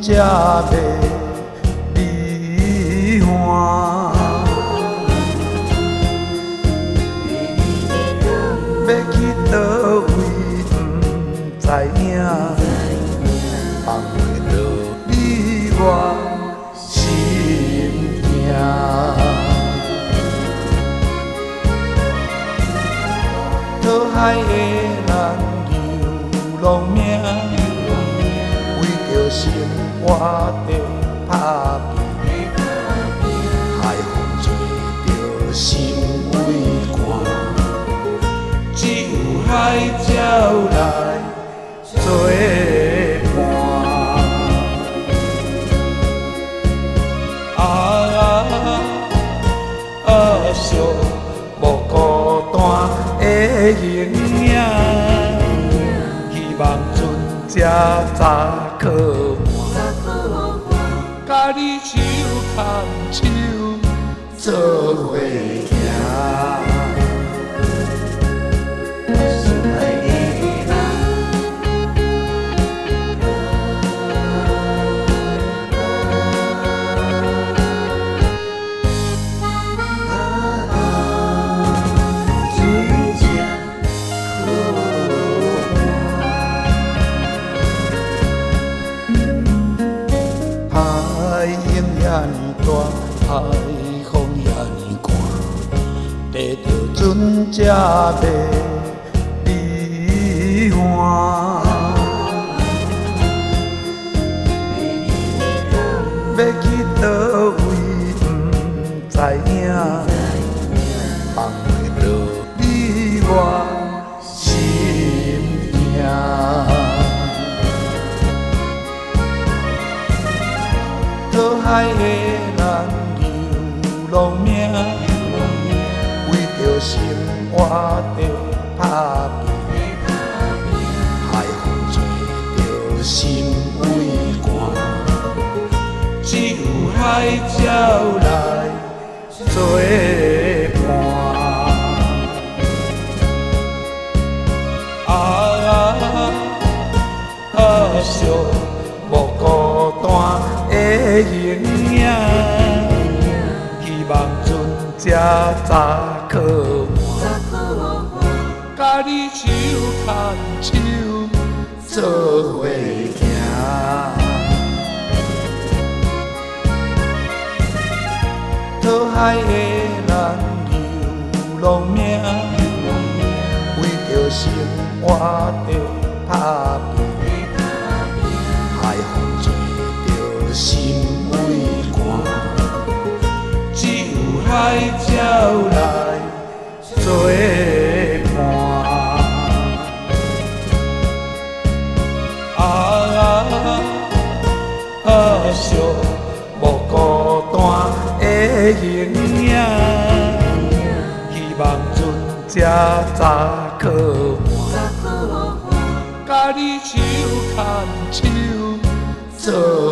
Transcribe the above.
才袂离岸。欲去佗位毋知影，放袂落你我心疼。讨海的人流浪命，为著生活在打拼，海风吹著心畏寒，只有海鸟来作伴。啊啊，寂寞孤单的形影，希望船只早靠岸，佮你手牵手做伙行。海湧遐爾大，海風遐爾寒，提著船才袂離岸。欲去佗位毋知影，放袂落你我心疼。讨海的人流浪命，为著生活在打拼，海风吹著心畏寒，只有海鸟来作伴。啊啊，寂寞孤单的形影，希望船只早靠岸，佮你手牵手做伙行。讨海的人流浪命，为著生活在打拼，海风吹著心畏寒，只有海鸟来作伴。啊啊，寂寞孤单的形影，希望船只早靠岸，佮你手牵手做伙